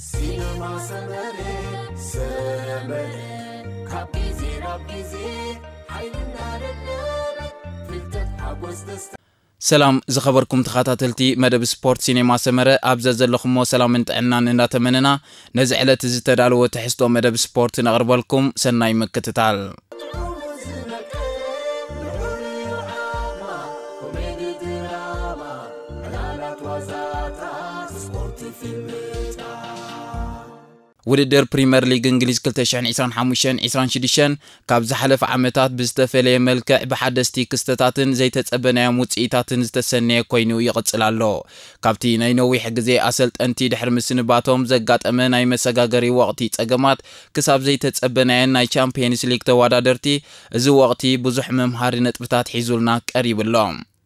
ሲነማ ሰመረ፣ ሰመረ፣ ካብ ግዜ ናብ ግዜ ሓይልና ደደበ፣ ፍልጠት ሓጎስ ደስታ። ሰላም ዝኸበርኩም ተኸታተልቲ መደብ ስፖርት ሲኔማ ሰመረ፣ ኣብ ዘዘለኹሞ ሰላምን ጥዕናን እንዳተመነና፣ ነዚ ዕለት ዝተዳለወ ትሕዝቶ መደብ ስፖርት ነቕርበልኩም። ሰናይ ምክትታል። ውድድር ፕሪመር ሊግ እንግሊዝ ክልተ ሽሕን ዕስራን ሓሙሽተን ዕስራን ሽዱሽተን ካብ ዝሓለፈ ዓመታት ብዝተፈለየ መልክዕ ብሓደስቲ ክስተታትን ዘይተጸበናዮም ውጽኢታትን ዝተሰነየ ኮይኑ ይቕጽል ኣሎ። ካብቲ ናይ ነዊሕ ግዜ ኣሰልጠንቲ ድሕሪ ምስንባቶም ዘጋጠመ ናይ መሰጋገሪ ወቕቲ ጸገማት ክሳብ ዘይተጸበናየን ናይ ቻምፒየንስ ሊግ ተወዳደርቲ፣ እዚ ወቕቲ ብዙሕ መምሃሪ ነጥብታት ሒዙልና ቀሪቡ ኣሎ።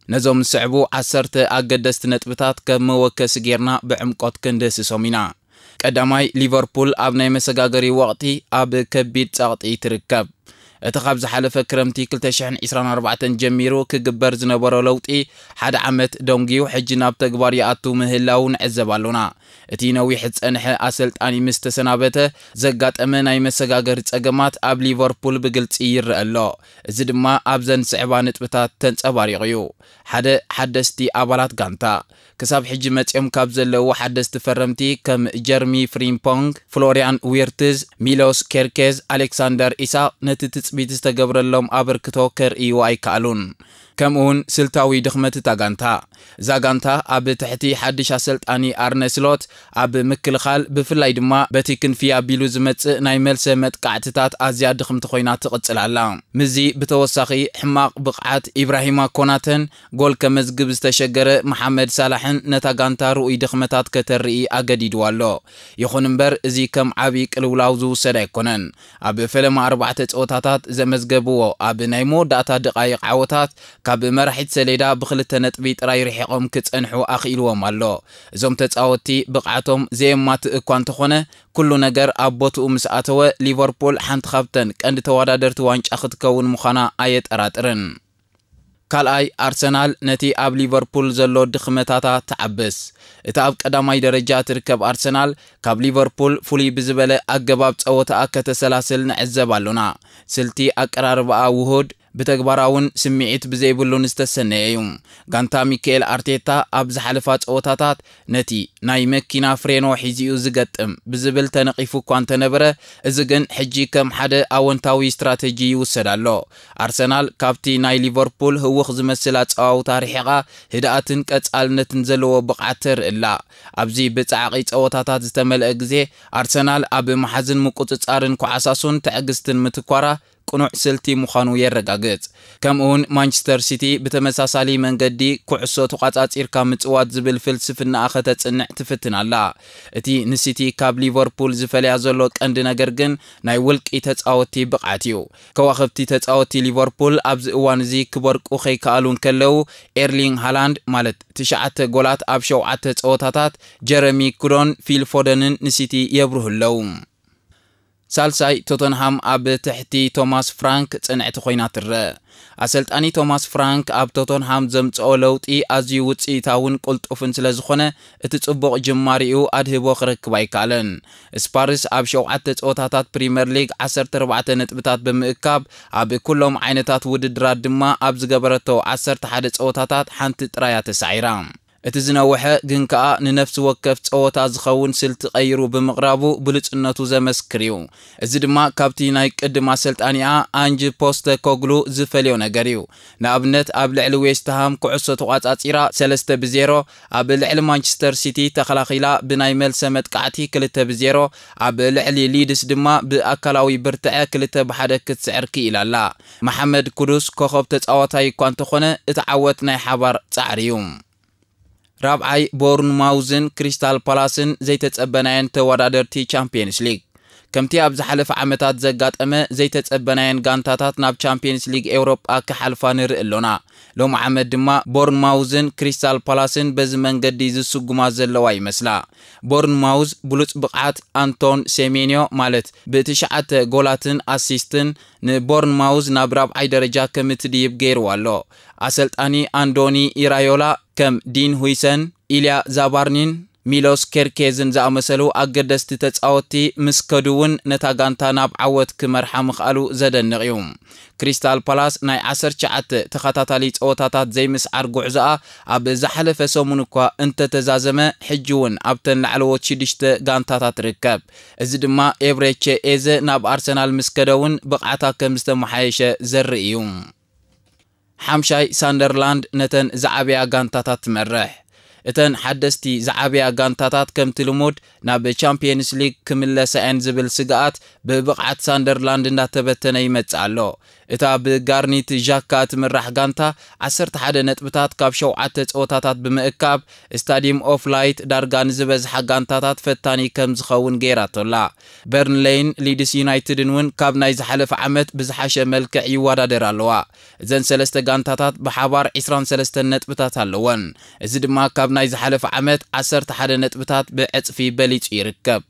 ነዞም ዝስዕቡ ዓሰርተ ኣገደስቲ ነጥብታት ከም መወከሲ ጌርና ብዕምቆት ክንድህስሶም ኢና። ቀዳማይ፣ ሊቨርፑል ኣብ ናይ መሰጋገሪ ወቕቲ ኣብ ከቢድ ጸቕጢ ትርከብ። እቲ ካብ ዝሓለፈ ክረምቲ ክልተ ሽሕን ዕስራን ኣርባዕተን ጀሚሩ ክግበር ዝነበሮ ለውጢ ሓደ ዓመት ደንጉዩ ሕጂ ናብ ተግባር ይኣቱ ምህላው ንዕዘብ ኣሎና። እቲ ነዊሕ ዝጸንሐ ኣሰልጣኒ ምስ ተሰናበተ ዘጋጠመ ናይ መሰጋገሪ ጸገማት ኣብ ሊቨርፑል ብግልጺ ይረአ ኣሎ። እዚ ድማ ኣብዘን ዝስዕባ ነጥብታት ተንጸባሪቑ እዩ። ሓደ፣ ሓደስቲ ኣባላት ጋንታ። ክሳብ ሕጂ መጺኦም ካብ ዘለዉ ሓደስቲ ፈረምቲ ከም ጀርሚ ፍሪምፖንግ፣ ፍሎሪያን ዊርትዝ፣ ሚሎስ ኬርኬዝ፣ ኣሌክሳንደር ኢሳቕ ነቲ ትጽቢት ዝተገብረሎም ኣበርክቶ ከርእዩ ኣይከኣሉን። ከምኡውን ስልታዊ ድኽመት እታ ጋንታ። እዛ ጋንታ ኣብ ትሕቲ ሓድሽ ኣሰልጣኒ ኣርነ ስሎት ኣብ ምክልኻል፣ ብፍላይ ድማ በቲ ክንፊ ኣቢሉ ዝመጽእ ናይ መልሰ መጥቃዕትታት ኣዝያ ድኽምቲ ኮይና ትቕጽል ኣላ። ምስዚ ብተወሳኺ፣ ሕማቕ ብቕዓት ኢብራሂማ ኮናተን ጎል ከመዝግብ ዝተሸገረ መሓመድ ሳላሕን ነታ ጋንታ ርኡይ ድኽመታት ከተርኢ ኣገዲድዋ ኣሎ። ይኹን እምበር፣ እዚ ከም ዓቢ ቅልውላው ዝውሰድ ኣይኮነን። ኣብ ፈለማ ኣርባዕተ ጸወታታት ዘመዝገብዎ ኣብ ናይ መወዳእታ ደቓይቕ ዓወታት፣ ካብ መራሒት ሰሌዳ ብኽልተ ነጥቢ ጥራይ ርሒቖም ክጸንሑ ኣኽኢልዎም ኣሎ። እዞም ተጻወትቲ ብቕዓቶም ዘየማትእ እኳ እንተኾነ፣ ኩሉ ነገር ኣብ ቦትኡ ምስ ኣተወ፣ ሊቨርፑል ሓንቲ ካብተን ቀንዲ ተወዳደርቲ ዋንጫ ክትከውን ምዃና ኣየጠራጥርን። ካልኣይ፣ ኣርሰናል ነቲ ኣብ ሊቨርፑል ዘሎ ድኽመታታ ትዓብስ። እታ ኣብ ቀዳማይ ደረጃ ትርከብ ኣርሰናል፣ ካብ ሊቨርፑል ፍሉይ ብዝበለ ኣገባብ ጸወታኣ ከተሰላስል ንዕዘብ ኣሎና። ስልቲ ኣቀራርባኣ ውሁድ፣ ብተግባራውን ስምዒት ብዘይብሉን ዝተሰነየ እዩ። ጋንታ ሚካኤል ኣርቴታ ኣብ ዝሓለፋ ጸወታታት ነቲ ናይ መኪና ፍሬኖ ሒዙ'ዩ ዝገጥም ብዝብል ተነቒፉ እኳ እንተነበረ፣ እዚ ግን ሕጂ ከም ሓደ ኣወንታዊ ስትራተጂ ይውሰድ ኣሎ። ኣርሰናል ካብቲ ናይ ሊቨርፑል ህውኽ ዝመስል ኣጸዋውታ ርሒቓ፣ ህድኣትን ቀጻልነትን ዘለዎ ብቕዓት ተርኢ ኣላ። ኣብዚ ብጻዕቒ ጸወታታት ዝተመልአ ግዜ፣ ኣርሰናል ኣብ ምሓዝን ምቁጽጻርን ኮዓሳሱን ትዕግስትን ምትኳራ ቅኑዕ ስልቲ ምዃኑ የረጋግጽ። ከምኡውን ማንቸስተር ሲቲ ብተመሳሳሊ መንገዲ ኩዕሶ ተቋጻጺርካ ምጽዋት ዝብል ፍልስፍናኣ ከተጽንዕ ትፍትን ኣላ። እቲ ንሲቲ ካብ ሊቨርፑል ዝፈልያ ዘሎ ቀንዲ ነገር ግን ናይ ውልቂ ተጻወትቲ ብቕዓት እዩ። ከዋኽብቲ ተጻወትቲ ሊቨርፑል ኣብዚ እዋን እዚ ክበርቁ ከይከኣሉ እንከለዉ፣ ኤርሊንግ ሃላንድ ማለት ትሽዓተ ጎላት ኣብ ሸውዓተ ጸወታታት፣ ጀረሚ ኩዶን ፊል ፎደንን ንሲቲ የብርሁ ኣለዉ። ሳልሳይ፣ ቶተንሃም ኣብ ትሕቲ ቶማስ ፍራንክ ጽንዕቲ ኮይና ትረአ። ኣሰልጣኒ ቶማስ ፍራንክ ኣብ ቶተንሃም ዘምጽኦ ለውጢ ኣዝዩ ውጽኢታውን ቅልጡፍን ስለ ዝኾነ፣ እቲ ጽቡቕ ጅማሪኡ ኣድህቦ ክረክብ ኣይከኣለን። ስፓርስ ኣብ ሸውዓተ ጸወታታት ፕሪምየር ሊግ ዓሰርተ ኣርባዕተ ነጥብታት ብምእካብ፣ ኣብ ኩሎም ዓይነታት ውድድራት ድማ ኣብ ዝገበረቶ ዓሰርተ ሓደ ጸወታታት ሓንቲ ጥራያ ተሳዒራ። እቲ ዝነውሐ ግን ከኣ ንነፍሲ ወከፍ ጸወታ ዝኸውን ስልቲ ቀይሩ ብምቕራቡ ብሉጽነቱ ዘመስክር እዩ። እዚ ድማ ካብቲ ናይ ቅድም ኣሰልጣኒኣ ኣንጅ ፖስተ ኮግሉ ዝፈልዮ ነገር እዩ። ንኣብነት ኣብ ልዕሊ ዌስትሃም ኩዕሶ ተቋጻጺራ ሰለስተ ብዜሮ፣ ኣብ ልዕሊ ማንቸስተር ሲቲ ተኸላኺላ ብናይ መልሰ መጥቃዕቲ ክልተ ብዜሮ፣ ኣብ ልዕሊ ሊድስ ድማ ብኣካላዊ ብርትዐ ክልተ ብሓደ ክትስዕር ክኢላ ኣላ። መሓመድ ኩዱስ ኮኸብ ተጻዋታይ እኳ እንተኾነ፣ እቲ ዓወት ናይ ሓባር ጻዕሪ እዩ። ራብዓይ፣ ቦርንማውዝን ክሪስታል ፓላስን ዘይተጸበናየን ተወዳደርቲ ቻምፒየንስ ሊግ። ከምቲ ኣብ ዝሓለፈ ዓመታት ዘጋጠመ፣ ዘይተጸበናየን ጋንታታት ናብ ቻምፒየንስ ሊግ ኤውሮጳ ክሓልፋ ንርኢ ኣሎና። ሎም ዓመት ድማ ቦርንማውዝን ክሪስታል ፓላስን በዚ መንገዲ ዝስጉማ ዘለዋ ይመስላ። ቦርንማውዝ ብሉጽ ብቕዓት ኣንቶን ሴሜንዮ ማለት ብትሽዓተ ጎላትን ኣሲስትን ንቦርንማውዝ ናብ ራብዓይ ደረጃ ከም እትድይብ ገይርዋ ኣሎ። ኣሰልጣኒ ኣንዶኒ ኢራዮላ ከም ዲን ሁይሰን፣ ኢልያ ዛባርኒን ሚሎስ ኬርኬዝን ዝኣመሰሉ ኣገደስቲ ተጻወትቲ ምስ ከዱ እውን ነታ ጋንታ ናብ ዓወት ክመርሓ ምኽኣሉ ዘደንቕ እዩ። ክሪስታል ፓላስ ናይ ዓሰርተ ትሽዓተ ተኸታታሊ ጸወታታት ዘይምስዓር ጉዕዞኣ ኣብ ዝሓለፈ ሰሙን እኳ እንተተዛዘመ፣ ሕጂ እውን ኣብተን ላዕለዎት ሽዱሽተ ጋንታታት ትርከብ። እዚ ድማ ኤብሬቼ ኤዘ ናብ ኣርሰናል ምስ ከደ እውን ብቕዓታ ከም ዝተመሓየሸ ዘርኢ እዩ። ሓምሻይ፣ ሳንደርላንድ ነተን ዝዓበያ ጋንታታት ትመርሕ። እተን ሓደስቲ ዝዓበያ ጋንታታት ከምቲ ልሙድ ናብ ቻምፒየንስ ሊግ ክምለሳ እየን ዝብል ስግኣት ብብቕዓት ሳንደርላንድ እንዳተበተነ ይመጽእ ኣሎ። እታ ብጋርኒት ዣካ ትምራሕ ጋንታ ዓሰርተ ሓደ ነጥብታት ካብ ሸውዓተ ጸወታታት ብምእካብ ስታዲየም ኦፍ ላይት ዳርጋ ንዝበዝሓ ጋንታታት ፈታኒ ከም ዝኸውን ገይራቶላ። በርንሌይን ሊድስ ዩናይትድን እውን ካብ ናይ ዝሓለፈ ዓመት ብዝሓሸ መልክዕ ይወዳደር ኣለዋ። እዘን ሰለስተ ጋንታታት ብሓባር ዕስራን ሰለስተን ነጥብታት ኣለወን። እዚ ድማ ካብ ናይ ዝሓለፈ ዓመት ዓሰርተ ሓደ ነጥብታት ብዕጽፊ በሊጹ ይርከብ።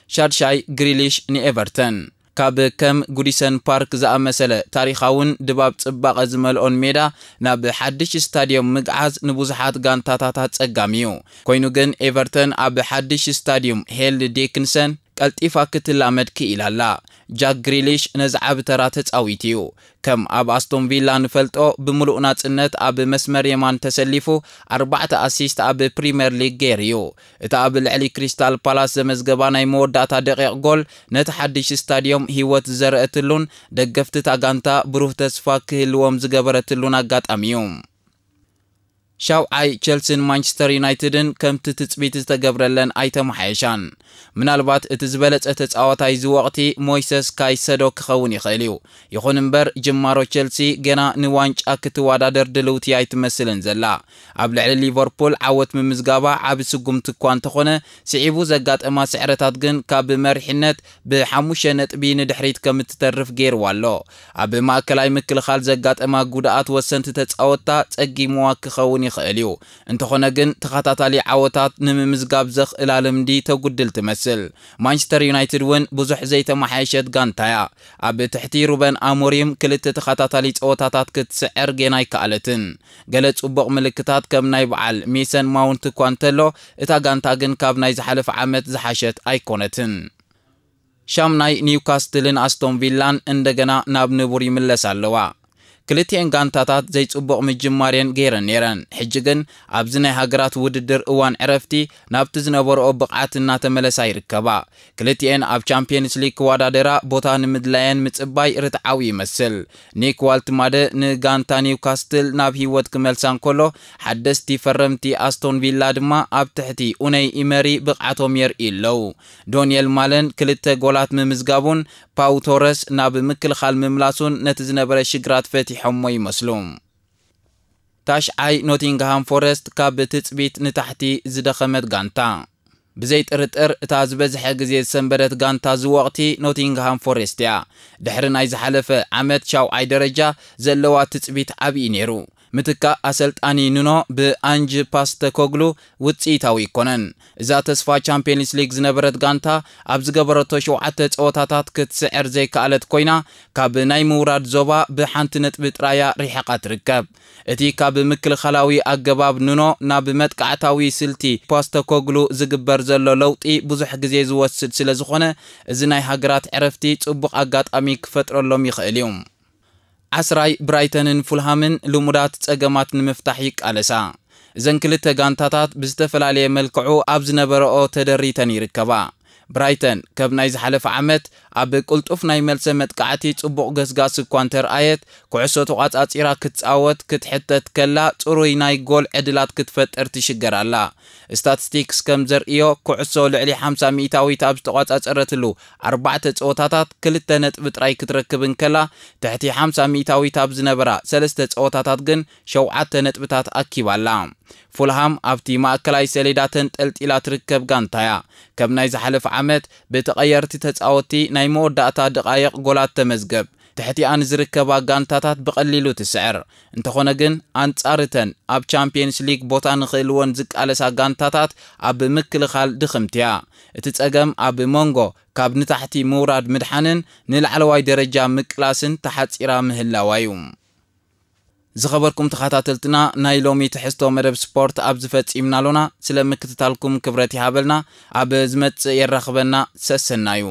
ሻድሻይ፣ ግሪሊሽ ንኤቨርተን። ካብ ከም ጉዲሰን ፓርክ ዝኣመሰለ ታሪኻውን ድባብ ጽባቐ ዝመልኦን ሜዳ ናብ ሓድሽ ስታድዮም ምግዓዝ ንብዙሓት ጋንታታት ኣጸጋሚ እዩ። ኮይኑ ግን ኤቨርተን ኣብ ሓድሽ ስታድዮም ሄልድ ዴክንሰን ቀልጢፋ ክትላመድ ክኢላ ኣላ። ጃክ ግሪሊሽ ነዚ ዓቢ ተራ ተጻዊቱ እዩ። ከም ኣብ ኣስቶን ቪላ ንፈልጦ ብምሉእ ናጽነት ኣብ መስመር የማን ተሰሊፉ ኣርባዕተ ኣሲስት ኣብ ፕሪምየር ሊግ ገይሩ እዩ። እታ ኣብ ልዕሊ ክሪስታል ፓላስ ዘመዝገባ ናይ መወዳእታ ደቂቕ ጎል ነቲ ሓድሽ ስታድዮም ህይወት ዝዘረአትሉን ደገፍቲ እታ ጋንታ ብሩህ ተስፋ ክህልዎም ዝገበረትሉን ኣጋጣሚ እዩ። ሻውዓይ፣ ቸልሲን ማንቸስተር ዩናይትድን ከምቲ ትጽቢት ዝተገብረለን ኣይተመሓየሻን። ምናልባት እቲ ዝበለጸ ተጻዋታይ እዚ ወቕቲ ሞይሰስ ካይሰዶ ክኸውን ይኽእል እዩ። ይኹን እምበር ጅማሮ ቸልሲ ገና ንዋንጫ ክትወዳደር ድልውቲ ኣይትመስልን ዘላ። ኣብ ልዕሊ ሊቨርፑል ዓወት ምምዝጋባ ዓቢ ስጉምቲ እኳ እንተኾነ፣ ስዒቡ ዘጋጠማ ስዕረታት ግን ካብ መሪሕነት ብሓሙሽተ ነጥቢ ንድሕሪት ከም እትተርፍ ገይርዋ ኣሎ። ኣብ ማእከላይ ምክልኻል ዘጋጠማ ጉድኣት ወሰንቲ ተጻወትታ ጸጊምዋ ክኸውን ይኽእል እዩ። እንተኾነ ግን ተኸታታሊ ዓወታት ንምምዝጋብ ዘኽእላ ልምዲ ተጉድል ትመስል። ማንቸስተር ዩናይትድ እውን ብዙሕ ዘይተመሓየሸት ጋንታ እያ። ኣብ ትሕቲ ሩበን ኣሞሪም ክልተ ተኸታታሊ ጸወታታት ክትስዕር ጌና ኣይከኣለትን። ገለ ጽቡቕ ምልክታት ከም ናይ በዓል ሜሰን ማውንት እኳ እንተሎ፣ እታ ጋንታ ግን ካብ ናይ ዝሓለፈ ዓመት ዝሓሸት ኣይኮነትን። ሻምናይ፣ ኒውካስትልን ኣስቶን ቪላን እንደገና ናብ ንቡር ይምለሳ ኣለዋ። ክልቲኤን ጋንታታት ዘይጽቡቕ ምጅማር እየን ገይረን ነይረን። ሕጂ ግን ኣብዚ ናይ ሃገራት ውድድር እዋን ዕረፍቲ ናብቲ ዝነበርኦ ብቕዓት እናተመለሳ ይርከባ። ክልቲኤን ኣብ ቻምፒየንስ ሊግ ክወዳደራ ቦታ ንምድላየን ምጽባይ ርትዓዊ ይመስል። ኒክ ዋልትማደ ንጋንታ ኒውካስትል ናብ ህይወት ክመልሳ እንከሎ፣ ሓደስቲ ፈረምቲ ኣስቶን ቪላ ድማ ኣብ ትሕቲ ኡነይ ኢመሪ ብቕዓቶም የርእዩ ኣለዉ። ዶንየል ማለን ክልተ ጎላት ምምዝጋቡን ፓው ቶረስ ናብ ምክልኻል ምምላሱን ነቲ ዝነበረ ሽግራት ፈቲሖሞ ይመስሉ። ታሽዓይ፣ ኖቲንግሃም ፎረስት ካብ ትጽቢት ንታሕቲ ዝደኸመት ጋንታ። ብዘይ ጥርጥር እታ ዝበዝሐ ግዜ ዝሰንበደት ጋንታ እዚ ወቕቲ ኖቲንግሃም ፎሬስት እያ። ድሕሪ ናይ ዝሓለፈ ዓመት ሻውዓይ ደረጃ ዘለዋ ትጽቢት ዓብዪ ነይሩ። ምትካእ ኣሰልጣኒ ኑኖ ብኣንጅ ፓስተኮግሉ ውጽኢታዊ ኣይኮነን። እዛ ተስፋ ቻምፒየንስ ሊግ ዝነበረት ጋንታ ኣብ ዝገበረቶ ሸውዓተ ጸወታታት ክትስዕር ዘይከኣለት ኮይና፣ ካብ ናይ ምውራድ ዞባ ብሓንቲ ነጥቢ ጥራያ ርሒቓ ትርከብ። እቲ ካብ ምክልኻላዊ ኣገባብ ኑኖ ናብ መጥቃዕታዊ ስልቲ ፖስተኮግሉ ዝግበር ዘሎ ለውጢ ብዙሕ ግዜ ዝወስድ ስለ ዝኾነ፣ እዚ ናይ ሃገራት ዕረፍቲ ጽቡቕ ኣጋጣሚ ክፈጥረሎም ይኽእል እዩ። ዓስራይ፣ ብራይተንን ፉልሃምን ልሙዳት ጸገማት ንምፍታሕ ይቃለሳ። እዘን ክልተ ጋንታታት ብዝተፈላለየ መልክዑ ኣብ ዝነበረኦ ተደሪተን ይርከባ። ብራይተን፣ ከም ናይ ዝሓለፈ ዓመት፣ ኣብ ቅልጡፍ ናይ መልሰ መጥቃዕቲ ጽቡቕ ገስጋስ እኳ እንተርኣየት፣ ኩዕሶ ተቋጻጺራ ክትጻወት ክትሕተት ከላ፣ ጽሩይ ናይ ጎል ዕድላት ክትፈጥር ትሽገር ኣላ። ስታትስቲክስ ከም ዘርእዮ፣ ኩዕሶ ልዕሊ ሓምሳ ሚእታዊት ኣብ ዝተቋጻጸረትሉ ኣርባዕተ ጸወታታት ክልተ ነጥቢ ጥራይ ክትረክብ እንከላ፣ ትሕቲ ሓምሳ ሚእታዊት ኣብ ዝነበራ ሰለስተ ጸወታታት ግን ሸውዓተ ነጥብታት ኣኪባ ኣላ። ፉልሃም ኣብቲ ማእከላይ ሰሌዳ ተንጠልጢላ ትርከብ ጋንታ እያ። ከም ናይ ዝሓለፈ ዓመት ብተቐየርቲ ተጻወትቲ ናይ መወዳእታ ደቓይቕ ጎላት ተመዝገብ። ትሕቲኣ ንዝርከባ ጋንታታት ብቐሊሉ ትስዕር። እንተኾነ ግን፣ ኣንጻር እተን ኣብ ቻምፒየንስ ሊግ ቦታ ንኽህልወን ዝቃለሳ ጋንታታት ኣብ ምክልኻል ድኽምቲ እያ። እቲ ጸገም ኣብ መንጎ ካብ ንታሕቲ ምውራድ ምድሓንን ንላዕለዋይ ደረጃ ምቅላስን ተሓጺራ ምህላዋ እዩ። ዝኸበርኩም ተኸታተልትና፣ ናይ ሎሚ ትሕዝቶ መደብ ስፖርት ኣብዚ ፈጺምና ኣሎና። ስለ ምክትታልኩም ክብረት ይሃበልና። ኣብ ዝመጽእ የራኽበና። ሰሰናዩ።